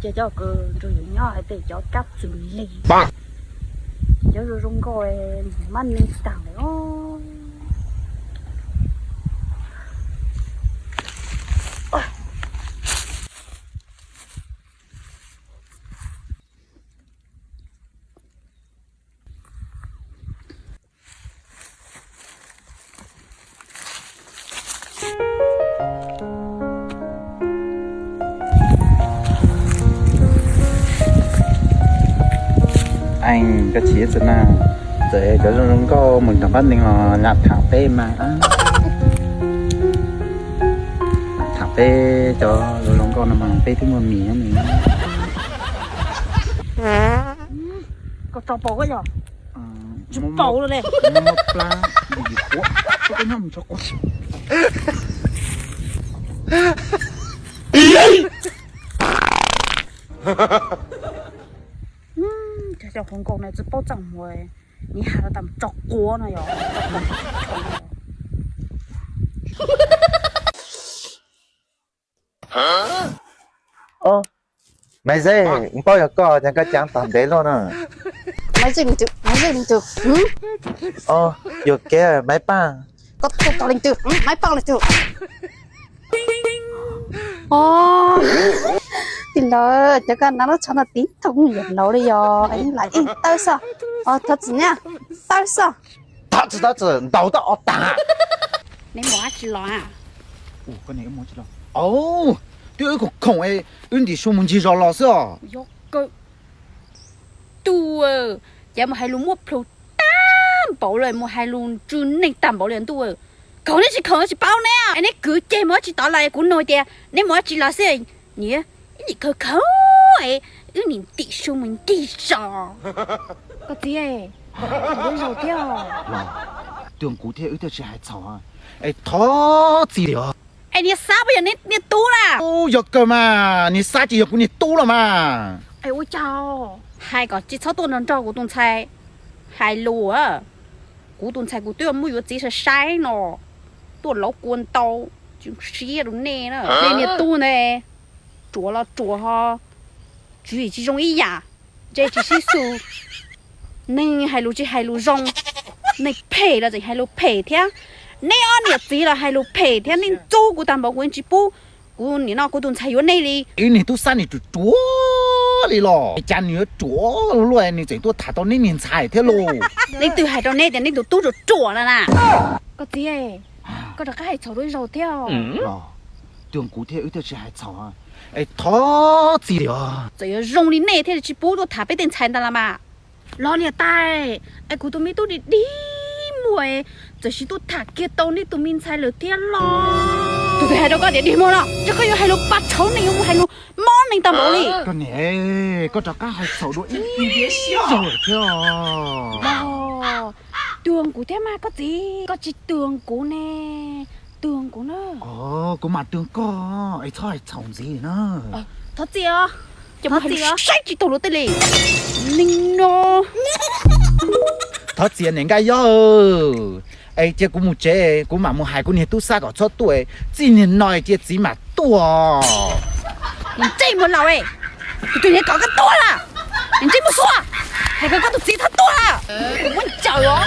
Ces cov kws nrug yus nyob hais tias cov kab txwm lig, cov zoo zoo nkauj maj neeg tag lawm. Eej, koj tsis txawj na, txawm cov zoo zoo nkauj mus nrog pab neeg los lam tham peb mas. Tham peb cov zoo zoo nkauj no mas peb twb muaj mis nyob nws. Koj tso paus koj yog tsis paus lawm ne. Muab plab, ua, koj nyob mus tso quav. Cov hluas nkauj no tsis paub txaj muag, nws has los tas tso quav no yog. Maiv Zeb, kuv paub yog koj, cas koj caav tag ntev luaj na. Maiv Zeb, Maiv Zeb leej twg? Yuam kev Maiv Paaj. Koj tuaj tos leej twg? Maiv Paaj leej twg? Tij laug, cov koj hnav lub tsho no tib tug yam laus li yog lam ib tawb xwb. Thov txim na, tawb xwb. Thov txim, thov txim, ntaus tau ob tag. Neb mus dab tsi los? Twb wb khoom khoom, wb ntim su mus ncig zos los xwb os. Yog kawg. Ntuj, cas mus hais lus muaj plhu tag npaum li, mus hais lus ntsw neeg tag npaum li ntuj. Khoom neb tsis khoom tsis paub neb, neb kwv ceg mus dab tsi tod los kuv nug tias neb mus dab tsi los xwb. Niam, ib nim khawv khawv, wb nim ntim su mus ncig zos. Koj txiv, thaum lub zaus thiab. Los, twb kuv thiab wb thiaj tsis hais txhaum. Es thov txim os. Es niag Xab puas yog neb niag tub na? Yog kawg mas, niag Xab ces yog kuv niag tub los mas. Es ua cas hais kom tsis txhob tuaj nrog nrog kuv tus ntxhais hais lus? Kuv tus ntxhais kuv twb muab yuav txiv sai sai no, tuaj lauv kua ntau, tsis siab rau nej na. Nej niag tub ntawd, ruam los ruam ho, tswv yim tsis zoo ib yam, ntse tsis sib xus, neeg hais lus tsis hais lus zoo, neeg phem los tseem hais lus phem thiab. Neb ob niam txiv los hais lus phem thiab, nej ntxub kuv tag npaum kuv yeej tsis pub kuv nim no kuv tus ntxhais yuav nej li. Ib niag tub Xab nws ruam ruam li los cas nws yuav ruam luaj nws tseem tuaj tham tau neb niag ntxhais thiab lauj. Leej twg hais rau neb tias neb tus tub ruam ruam no na? Koj txiv, koj rov qab hais txhaum lub zaus thiab. Twb kuv thiab wb thiaj tsis hais txhaum. Es thov txim os. Txawm yuav zoo li nej thiaj li tsis pub tuaj tham peb tej ntxhais ntag los mas. Los niam tais, es kuv tus me tub dig dig muag, txawm sis tuaj tham kiag tau nej tus me ntxhais lawm thiab los? Tus twg hais rau koj tias dig muag no? Yog koj yuav hais lus pab tshauv neeg yuav mus hais lus mob neeg tag npaum li. Koj niam, koj rov qab hais txhaum dua ib zaug thiab os. Twg kuv thiab mas koj txiv, koj tsis twg kuv ne, twg kuv na. Kuv mam twg koj, es txhob hais txhaum ntxiv na. Thov txim os. Ces mus hais lus saib tsis taus luag tej li. Neeg no. Thov txiv niam Nkaj Yob, es cia kuv mus tsev, kuv mam mus hais kuv niag tub Xab kom txhob tuaj, txij niag no cia txiv mam tuaj. Niag ntsej muag laus, tus twg kom koj tuaj lawm? Niag ntsej muag xuav, hais kom koj tus txiv txhob tuaj lawm, kuv muab ncaws os.